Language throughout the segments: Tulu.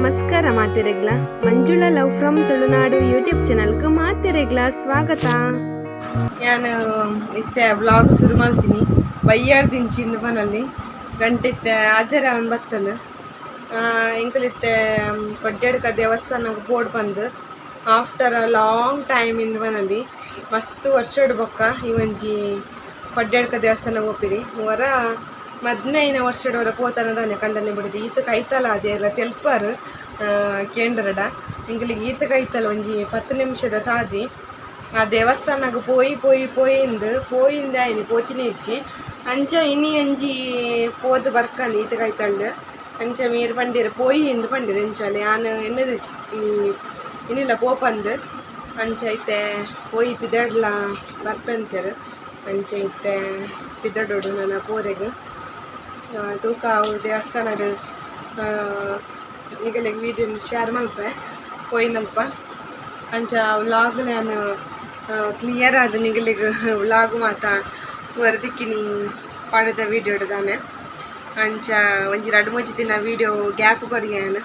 ನಮಸ್ಕಾರ ಮಾತೆರೆಗ್ಲ. Manjula love from Tulunadu YouTube ಚಾನಲ್ಗೆ ಮಾತೆರೆಗ್ಲ ಸ್ವಾಗತ. ಯಾನ್ ಇತ್ತೆ ವ್ಲಾಗ್ ಶುರು ಮಲ್ತೀನಿ. ಬಯ್ಯಾಡ್ದಿಂಚಿ ಇಂದು ಪನಲ್ಲಿ ಗಂಟೆ ಇತ್ತೆ ಆಜರ ಅವನ್ ಬತ್ತಲ್. ಎಂಕುಲಿತ್ತೆ ಕೊಡ್ಯಾಡ್ಕ ದೇವಸ್ಥಾನಗ್ ಬೋರ್ಡ್ ಬಂದು ಆಫ್ಟರ್ ಅ ಲಾಂಗ್ ಟೈಮ್ ಇಂದು ಪನಲ್ಲಿ. ಮಸ್ತ್ ವರ್ಷಡ್ ಬೊಕ್ಕ ಈ ಒಂಜಿ ಕೊಡ್ಯಾಡ್ಕ ದೇವಸ್ಥಾನ ಪೋಪಿನಿ. ವರ ಮದ್ಮೆ ಆಯಿನ ವರ್ಷಡ್ ವರ ಪೋತನ ದಾನೆ ಕಂಡನೆ ಬುಡ್ದು ಈತ ಕೈತಲ ಅದೇ ತೆಲ್ಪರ್ ಕೇಂದ್ರಡ ಎಂಕುಲಿಗೆ ಈತ ಕೈತಲ ಒಂಜಿ 10 ನಿಮಿಷದ ತಾದಿ. ಆ ದೇವಸ್ಥಾನಗ್ ಪೋಯಿ ಪೋಯಿ ಪೋಯಿಂದು ಪೋಯಿಂದೆ ಆಯ್ನಿ ಪೋತಿನ ಇಜ್ಜಿ. ಅಂಚ ಇನಿ ಅಂಜಿ ಪೋದು ಬರ್ಕಂದು ಈತ ಕೈತಲ್ಡ್. ಅಂಚ ಮೀರ್ ಪಂಡಿರ್ ಪೋಯಿ ಇಂದು ಪಂಡಿರ್. ಎಂಚಾಲೆ ಯಾನ್ ಎನ್ನದು ಇನಿಲ್ಲ ಪೋಪಂದು. ಅಂಚ ಇತ್ತೆ ಪೋಯಿ ಪಿದಡ್ಲ ಬರ್ಪೆಂತೆರ್. ಅಂಚ ಇತ್ತೆ ಪಿದಡೋಡು ನನ್ನ ಪೋರೆಗ್ ತೂಕ ಅವು ದೇವಸ್ಥಾನಡ್ ನಿಗಲೆಗ್ ವೀಡಿಯೋ ಶೇರ್ ಮಲ್ಪೆ ಪೋಯಿನಲ್ಪ. ಅಂಚ ವ್ಲಾಗ್ ನಾನು ಕ್ಲಿಯರ್ ಆದ್ ನಿಗಲೆಗ್ ವ್ಲಾಗ್ ಮಾತ ತೂವರೆ ತಿಕ್ಕಿನಿ ಪಾಡೆದ ವೀಡಿಯೋ ದಾನೆ. ಅಂಚ ಒಂಜಿ ರಡ್ಡ್ ಮೂಜಿ ದಿನ ವೀಡಿಯೋ ಗ್ಯಾಪ್ ಕೊರಿಯೆನ್,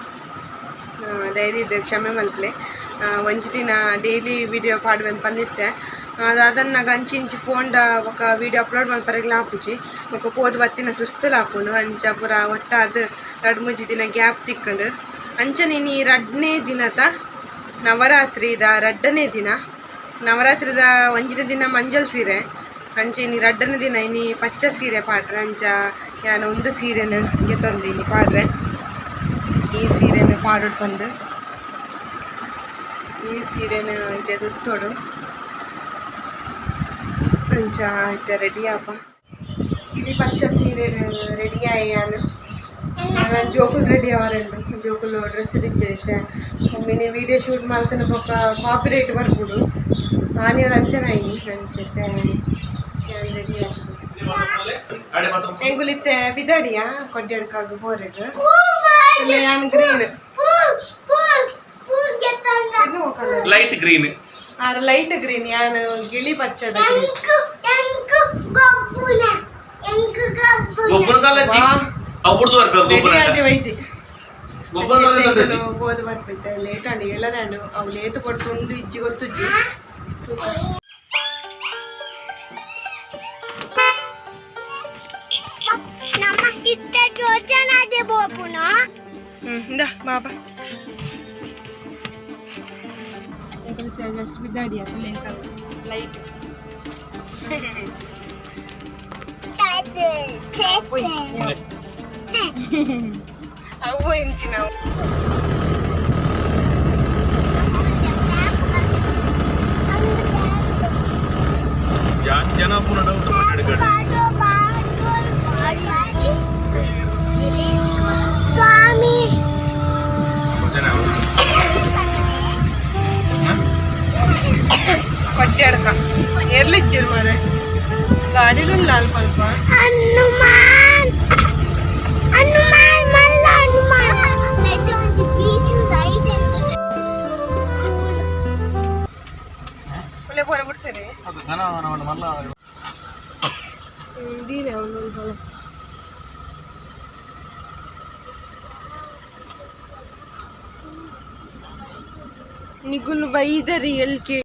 ದಯದೀದ್ ಕ್ಷಮೆ ಮಲ್ಪಲೆ. ಒಂಜಿ ದಿನ ಡೈಲಿ ವೀಡಿಯೋ ಪಾಡುವೆನ್ ಪಂದಿತ್ತೆ. ಅದನ್ನಾಗ ಅಂಚಿ ಇಂಚಿ ಪೋಂಡ ಬೊಕ ವೀಡಿಯೋ ಅಪ್ಲೋಡ್ ಮಲ್ಪರೆಗ್ಲ ಆಪುಜಿ. ಬೊಕ ಪೋದು ಬತ್ತಿನ ಸುಸ್ತುಲ ಆಪುಂಡು. ಅಂಚ ಪೂರ ಒಟ್ಟಾದ್ ರಡ್ಡ್ ಮೂಜಿ ದಿನ ಗ್ಯಾಪ್ ತಿಕ್ಕಂಡು. ಅಂಚನೆ ಇನಿ ರಡ್ಡನೇ ದಿನತ ನವರಾತ್ರಿದ ರಡ್ಡನೇ ದಿನ. ನವರಾತ್ರಿದ ಒಂಜಿನ ದಿನ ಮಂಜಲ್ ಸೀರೆ. ಅಂಚ ಇನಿ ರಡ್ಡನೇ ದಿನ ಇನಿ ಪಚ್ಚ ಸೀರೆ ಪಾಡ್ರೆ. ಅಂಚ ಯಾನ್ ಉಂದು ಸೀರೆನ್ ಗೆತೊಂದಿನಿ ಪಾಡ್ರೆ. ಈ ಸೀರೆನ್ ಪಾಡೊಡು ಪಂದ್ ಈ ಸೀರೆನ್ ಇತ್ತೆ ತುತ್ತೊಡು. ಅಂಚ ಇತ್ತೆ ರೆಡಿ ಆಪ. ಇಲ್ಲಿ ಪಚ್ಚ ಸೀರೆ ರೆಡಿ ಆಯೆ ಯಾನ್. ಜೋಕುಲು ರೆಡಿ ಅವರಂಡು. ಜೋಕುಲು ಡ್ರೆಸ್ ಇತ್ತೆ ಮಿನಿ ವೀಡಿಯೋ ಶೂಟ್ ಮಲ್ತನ ಬೊಕ್ಕ ಕಾಪಿ ರೈಟ್ ಬರ್ಪುಡು. ಆನಿಯರ್ ಅಂಚನ ಆಯ್ನಿ. ಅಂಚ ಯಾನ್ ರೆಡಿ ಆಯ್ತು. ಎಂಕುಲಿತ್ತೆ ಬಿದಡಿಯಾ ಕೊಡ್ಯಾಡ್ಕಾಗ ಬೋರೆಗ್. ಯಾನ್ ಗ್ರೀನ್. Light green. ಆರ್ ಲೈಟ್ ಗ್ರೀನ್, ಯಾನ್ ಗಿಳಿ ಪಚ್ಚದ ಗ್ರೀನ್. ಗೊಬ್ಬರ ಕಾಲಜ್ಜಿ ಅವು ಬರ್ಬೇಕು. ರೆಡಿ ಗೊಬ್ಬರ ಆದೆ ವೈತಿ. ಗೊಬ್ಬರ ಕಾಲಜ್ಜಿ. ಬೋದು ಬರ್ಪೈತೆ. ಲೇಟ್ ಆಂಡ್ ಏಳರಂಡು. ಅವು ಲೇಟ್ ಕೊಡ್ತುಂಡು ಇಜ್ಜಿ ಗೊತ್ತುಜ್ಜಿ. ಇಂದ ಬಾಬಾ ಜಸ್ಟ್ ಬಿದ್ದಾಡಿ ಲೈಟ್. ಅವು ಇಂಚಿನ ಜಾಸ್ತಿ ಜನ ಪೂರ ಡೌಟ್. ಸ್ವಾಮಿ. ಕೊಡ್ಯಾಡ್ಕ ಎರ್ಲಿಜ್ಜಿರ್ ಮಾರೆ. ಗಾಡಿಲು ಅಲ್ಪ ಅಲ್ಪ. ಹನುಮಾನ್ ಹನುಮಾನ್ ಮಲ್ಲ ಹನುಮಾನ್. Beach right. ಒಳ್ಳೆ ಪೋರ ಬಿಡ್ತಾರೆ. ದೀನೆ ಅವನು. ನಿಗುಲು ಬೈದರಿ ಎಲ್ಕೆ.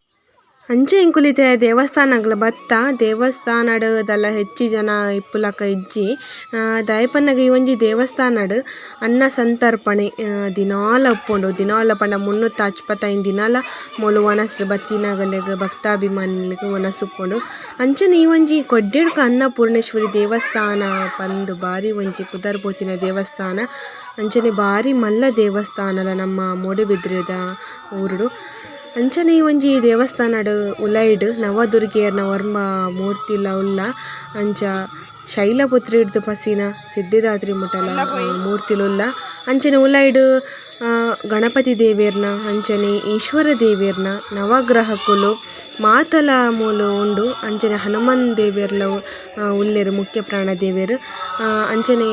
ಅಂಚೆ ಎಂಕುಲಿತೆ ದೇವಸ್ಥಾನಗಳ ಬತ್ತ. ದೇವಸ್ಥಾನಡ್ ದಲ್ಲ ಹೆಚ್ಚಿ ಜನ ಇಪ್ಪುಲಕ ಇಜ್ಜಿ. ದಾಯೆಪನ್ನಗ ಈ ಒಂಜಿ ದೇವಸ್ಥಾನಡ್ ಅನ್ನ ಸಂತರ್ಪಣೆ ದಿನಾಲ ಉಪ್ಪುಂಡು. ದಿನಾಲ ಪಂಡ 365 ದಿನಾಲ ಮೂಲು ವನಸ್ ಬತ್ತಿನಗಲೆಗ್ ಭಕ್ತಾಭಿಮಾನಿಲೆಗ್ ವನಸ್ ಉಪ್ಪುಂಡು. ಅಂಚನೆ ಈ ಒಂಜಿ ಕೊಡ್ಯಡ್ಕ ಅನ್ನಪೂರ್ಣೇಶ್ವರಿ ದೇವಸ್ಥಾನ ಪಂದ್ ಬಾರಿ ಒಂಜಿ ಪುದರ್ ಪೋತಿನ ದೇವಸ್ಥಾನ. ಅಂಚನೆ ಬಾರಿ ಮಲ್ಲ ದೇವಸ್ಥಾನಲ ನಮ್ಮ ಮೂಡುಬಿದ್ರೆದ ಊರುಡು. ಅಂಚನೆ ಈ ಒಂಜಿ ದೇವಸ್ಥಾನಡ್ ಉಲೈಡ್ ನವದುರ್ಗೆಯರ್ನ ಒರ್ಂಬ ಮೂರ್ತಿಲ ಉಲ್ಲ. ಅಂಚ ಶೈಲಪುತ್ರಿಡ್ದ್ ಪಸಿನ ಸಿದ್ಧಿದಾತ್ರಿ ಮುಟಲ ಮೂರ್ತಿಲುಲ್ಲ. ಅಂಚನೆ ಉಲೈಡ್ ಗಣಪತಿ ದೇವೆರ್ನ ಅಂಚನೆ ಈಶ್ವರ ದೇವೆರ್ನ ನವಗ್ರಹಕುಲು ಮಾತಲ ಮೂಲು ಉಂಡು. ಅಂಚನೆ ಹನುಮಾನ್ ದೇವೆರ್ಲ ಉಲ್ಲೆರ್, ಮುಖ್ಯ ಪ್ರಾಣ ದೇವೆರ್. ಅಂಚನೆ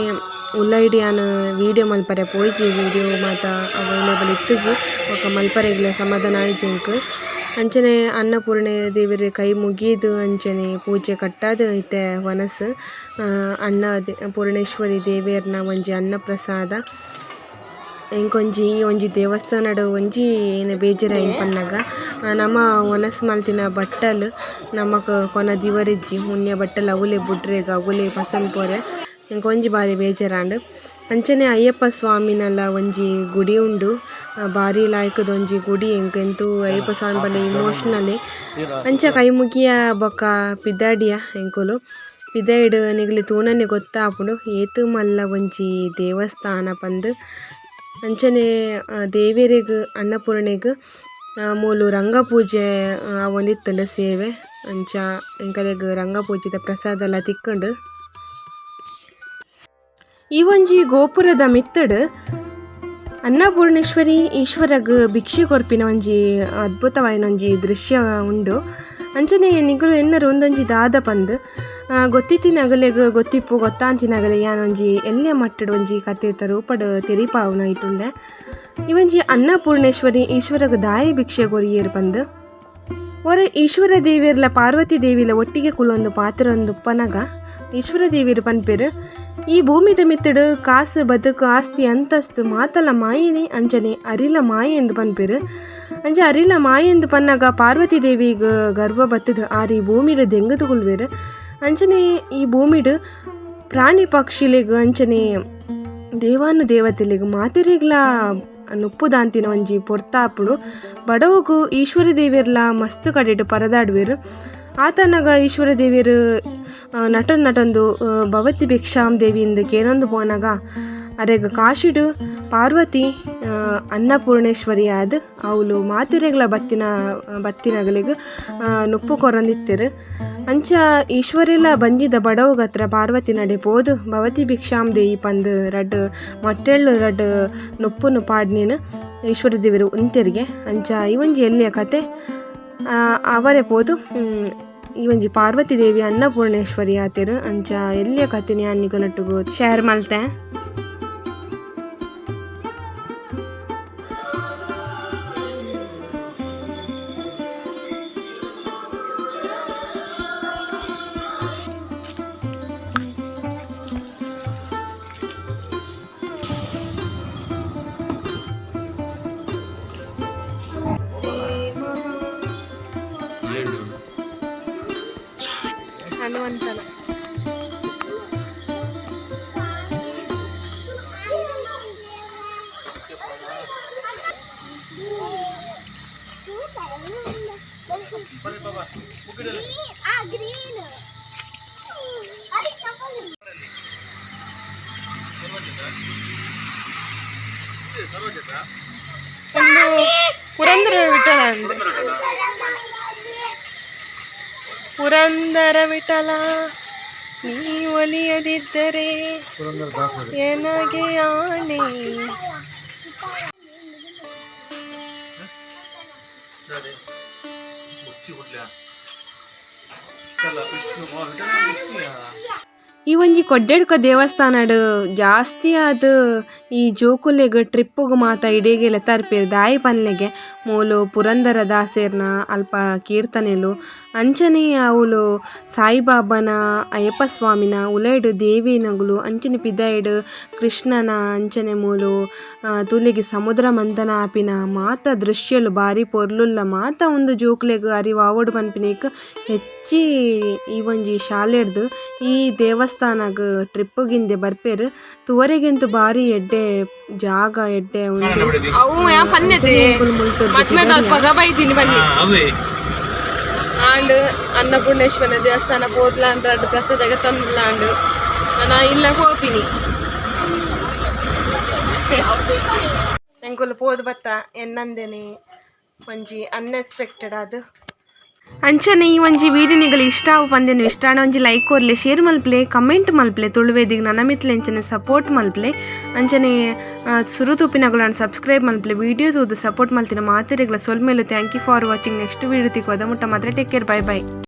ಉಲೈಡ್ ಯಾನ್ ವೀಡಿಯೋ ಮಲ್ಪರೆ ಪೋಯಿಜಿ. ವೀಡಿಯೋ ಮಾತ ಅವೈಲೇಬಲ್ ಇತ್ತುಜಿ. ಬೊಕ ಮಲ್ಪರೆಗ್ಲ ಸಮಾಧಾನ ಆಯಿಜಿ ಎಂಕ್. ಅಂಚನೆ ಅನ್ನಪೂರ್ಣೆ ದೇವೆರ್ ಕೈ ಮುಗೀದು ಅಂಚನೆ ಪೂಜೆ ಕಟ್ಟಾದ್ ಇತ್ತೆ ವನಸ್. ಅನ್ನ ಪೂರ್ಣೇಶ್ವರಿ ದೇವೆರ್ನ ಒಂಜಿ ಅನ್ನ ಪ್ರಸಾದ. ಎಂಕೊಂಜಿ ಈ ಒಂಜಿ ದೇವಸ್ಥಾನಡ್ ಒಂಜಿ ಏನ ಬೇಜಾರಾಯಿನ ಪನ್ನಗ ನಮ ವನಸ್ ಮಲ್ತಿನ ಬಟ್ಟಲ್ ನಮಕ್ ಕೊನ ದಿವರಿಜ್ಜಿ ಉನ್ಯ ಬಟ್ಟಲ್ ಅವುಲೆ ಬುಡ್ರೆಗ್ ಅವುಲೆ ಪಸೊಂದು ಪೋರೆ ಎಂಕೊಂಜಿ ಬಾರಿ ಬೇಜಾರಾಂಡ್. ಅಂಚನೆ ಅಯ್ಯಪ್ಪ ಸ್ವಾಮಿನಲ ಒಂಜಿ ಗುಡಿ ಉಂಡು, ಬಾರಿ ಲಾಯ್ಕದ ಒಂಜಿ ಗುಡಿ. ಎಂಕ್ ಅಯ್ಯಪ್ಪ ಸ್ವಾಮಿ ಪಂಡ ಇಮೋಷನಲ್. ಅಂಚ ಕೈ ಮುಗಿಯ ಬೊಕ ಪಿದಾಡಿಯ ಎಂಕುಲು. ಪಿದಾಯ್ಡ್ ನಿಗಲಿ ತೂನನೆ ಗೊತ್ತಾಪುಂಡು ಏತ್ ಮಲ್ಲ ಒಂಜಿ ದೇವಸ್ಥಾನ ಪಂದ್. ಅಂಚನೆ ದೇವೆರೆಗ್ ಅನ್ನಪೂರ್ಣೆಗ್ ಮೂಲು ರಂಗಪೂಜೆ ಆವೊಂದಿತ್ತುಂಡು ಸೇವೆ. ಅಂಚ ಎಂಕಲೆಗ್ ರಂಗಪೂಜೆದ ಪ್ರಸಾದಲ ತಿಕ್ಕುಂಡು. ಈ ಒಂಜಿ ಗೋಪುರದ ಮಿತ್ತುಡು ಅನ್ನಪೂರ್ಣೇಶ್ವರಿ ಈಶ್ವರಗ್ ಭಿಕ್ಷೆ ಕೊರ್ಪಿನ ಒಂಜಿ ಅದ್ಭುತವಾಯಿನ ಒಂಜಿ ದೃಶ್ಯ ಉಂಡು. ಅಂಚನೆ ನಿಕುಲು ಎನ್ನರೆ ಉಂದೊಂಜಿ ದಾದ ಪಂದ್ ಗೊತ್ತಿತ್ತಿನಗಲೆಗ್ ಗೊತ್ತಿಪ್ಪು, ಗೊತ್ತಾಂತಿನಗಲೆ ಯಾನ್ ಒಂಜಿ ಎಲ್ಯ ಮಟ್ಟಡ್ ಒಂಜಿ ಕಥೆತ ರೂಪಡ್ ತೆರಿಪಾವುನ ಇಟ್ಟುಂಡೆ. ಈ ಒಂಜಿ ಅನ್ನಪೂರ್ಣೇಶ್ವರಿ ಈಶ್ವರಗ್ ದಾಯೆ ಭಿಕ್ಷೆ ಕೊರಿಯೆರ್ ಪಂದ್ ಒರ ಈಶ್ವರ ದೇವೆರ್ಲ ಪಾರ್ವತಿ ದೇವಿಲ ಒಟ್ಟಿಗೆ ಕುಲೊಂದು ಪಾತೆರೊಂದು ಉಪ್ಪನಗ ಈಶ್ವರ ದೇವೆರ್ ಪನ್ಪೆರ್, ಈ ಭೂಮಿದ ಮಿತ್ತುಡು ಕಾಸು ಬದುಕು ಆಸ್ತಿ ಅಂತಸ್ತು ಮಾತಲ ಮಾಯೆನೆ, ಅಂಚನೆ ಅರಿಲ ಮಾಯೆ ಎಂದು ಪನ್ಪೆರ್. ಅಂಚ ಅರಿಲ ಮಾಯೆ ಎಂದು ಪನ್ನಗ ಪಾರ್ವತಿ ದೇವಿಗ್ ಗರ್ವ ಬತ್ತುದು ಆರ್ ಈ ಭೂಮಿಡ್ ದೆಂಗುದು ಕುಲ್ವೆರ್. ಅಂಚನೆ ಈ ಭೂಮಿಡ್ ಪ್ರಾಣಿ ಪಕ್ಷಿಲೆಗ್ ಅಂಚನೆ ದೇವಾನು ದೇವತೆಲೆಗ್ ಮಾತೆರೆಗ್ಲ ನುಪ್ಪುದಾಂತಿನ ಒಂಜಿ ಪೊರ್ತಾಪುಂಡು. ಬಡವಗು ಈಶ್ವರ ದೇವೆರ್ಲ ಮಸ್ತ್ ಕಡೆಟ್ ಪರದಾಡುವೆರ್. ಆತನಗ ಈಶ್ವರ ದೇವೆರ್ ನಟನ್ ನಟೊಂದು ಭವತಿ ಭಿಕ್ಷಾಂ ದೇವಿಂದ್ ಕೇನೊಂದು ಪೋನಗ ಅರೆಗ್ ಕಾಶಿಡ್ ಪಾರ್ವತಿ ಅನ್ನಪೂರ್ಣೇಶ್ವರಿ ಆದ್ ಅವ್ಲು ಮಾತೆರೆಗ್ಲ ಬತ್ತಿನಗಲೆಗ್ ನುಪ್ಪು ಕೊರೊಂದಿತ್ತೆರ್. ಅಂಚ ಈಶ್ವರೆಲ ಬಂಜಿದ ಬಡವುಗತ್ರ ಪಾರ್ವತಿ ನಡೆ ಪೋದು ಭವತಿ ಭಿಕ್ಷಾಂ ದೇಯಿ ಪಂದ್ ರಡ್ಡ್ ಮಟ್ಟೆಳ್ ರಡ್ಡ್ ನುಪ್ಪುನು ಪಾಡ್ನಿನ್ ಈಶ್ವರ ದೇವೆರ್ ಉಂತೆರ್ಗೆ. ಅಂಚ ಈ ಒಂಜಿ ಎಲ್ಯ ಕತೆ ಅವರೆ ಪೋದು ಈ ಒಂಜಿ ಪಾರ್ವತಿ ದೇವಿ ಅನ್ನಪೂರ್ಣೇಶ್ವರಿ ಆತೆರ್. ಅಂಚ ಎಲ್ಯ ಕತೆನ್ ಯಾನ್ ನಿಕಲ್ನೊಟ್ಟುಗು ಶೇರ್ ಮಲ್ತೆ. ಹನುಮಂತನ ಗ್ರೀನ್ ಪುರಂದರ ವಿಠಲ ಅಂದೆ. ಪುರಂದರ ವಿಠಲ ನೀ ಒಲಿಯದಿದ್ದರೆ ಎನಗೆ ಆಣೆ. ಈ ಒಂಜಿ ಕೊಡ್ಡೆಡ್ಕ ದೇವಸ್ಥಾನಡ್ ಜಾಸ್ತಿ ಆದ್ ಈ ಜೋಕುಲೆಗ್ ಟ್ರಿಪ್ಪುಗು ಮಾತ ಇಡೆಗ್ ಲೆತ್ತರ್ಪೆರ್. ದಾಯೆ ಪನ್ಲೆಗೆ ಮೂಲು ಪುರಂದರ ದಾಸೆರ್ನ ಅಲ್ಪ ಕೀರ್ತನೆಲು, ಅಂಚನೆ ಅವ್ಲು ಸಾಯಿಬಾಬಾನ ಅಯ್ಯಪ್ಪ ಸ್ವಾಮಿನ ಉಲೈಡ್ ದೇವಿನಗುಲು, ಅಂಚನೆ ಪಿದಾಯ್ಡ್ ಕೃಷ್ಣನ, ಅಂಚನೆ ಮೂಲು ತೂಲೆಗೆ ಸಮುದ್ರ ಮಂಥನ ಆಪಿನ ಮಾತ ದೃಶ್ಯಲು ಬಾರಿ ಪೊರ್ಲುಲ್ಲ. ಮಾತ ಉಂದು ಜೋಕುಲೆಗ್ ಅರಿವು ಆವೊಡು ಪನ್ಪಿನೈಕ್ ಹೆಚ್ಚಿ ಈ ಒಂಜಿ ಶಾಲೆಡ್ದ್ ಈ ದೇವಸ್ಥಾನಗ್ ಟ್ರಿಪ್ ಗಿಂದೆ ಬರ್ಪೆರ್. ತೂವರೆಗಂತೂ ಬಾರಿ ಎಡ್ಡೆ ಜಾಗ, ಎಡ್ಡೆ ಉಂಡು. ಅವು ಯಾ ಪನ್ನೆತೆ ಮದ್ಮೆದ ಪಗ ಬೈದಿನಿ ಬನ್ನಿ. ಆಂಡ್ ಅನ್ನಪೂರ್ಣೇಶ್ವರ ದೇವಸ್ಥಾನ ಪೋದ್ಲಾಂಡ್ ರಡ್ಡ್ ಪ್ರಸಾದ ತಂದ್ಲಾಂಡ್ ನನ ಇಲ್ಲ ಪೋಪಿನಿ. ಎಂಕುಲು ಪೋದು ಬತ್ತ ಎನ್ನಂದೇನೆ ಒಂಜಿ ಅನ್ಎಕ್ಸ್ಪೆಕ್ಟೆಡ್ ಆದ್. ಅಂಚನೆ ಈ ಒಂಜಿ ವೀಡಿಯೋ ನಿಗಲ್ ಇಷ್ಟ ಆವು ಪಂದೇನು ಇಷ್ಟ ಆಂಡ ಒಂಜಿ ಲೈಕ್ ಕೊರ್ಲೆ, ಶೇರ್ ಮಲ್ಪಲೆ, ಕಮೆಂಟ್ ಮಲ್ಪಲೆ. ತುಳುವೇದಿಗ್ ನನ ಮಿತ್ಲ್ ಇಂಚನೆ ಸಪೋರ್ಟ್ ಮಲ್ಪಲೆ. ಅಂಚನೆ ಸುರು ತೂಪಿನಗುಲು ಸಬ್ಸ್ಕ್ರೈಬ್ ಮಲ್ಪಲೆ. ವೀಡಿಯೋ ತೂದು ಸಪೋರ್ಟ್ ಮಲ್ತಿನ ಮಾತೆರೆಗ್ಲ ಸೊಲ್ಮೆಲು. Thank you for watching. Next video ತಿಕ್ವದ ಮುಟ್ಟ ಮಾತ್ರ. Take care, bye bye.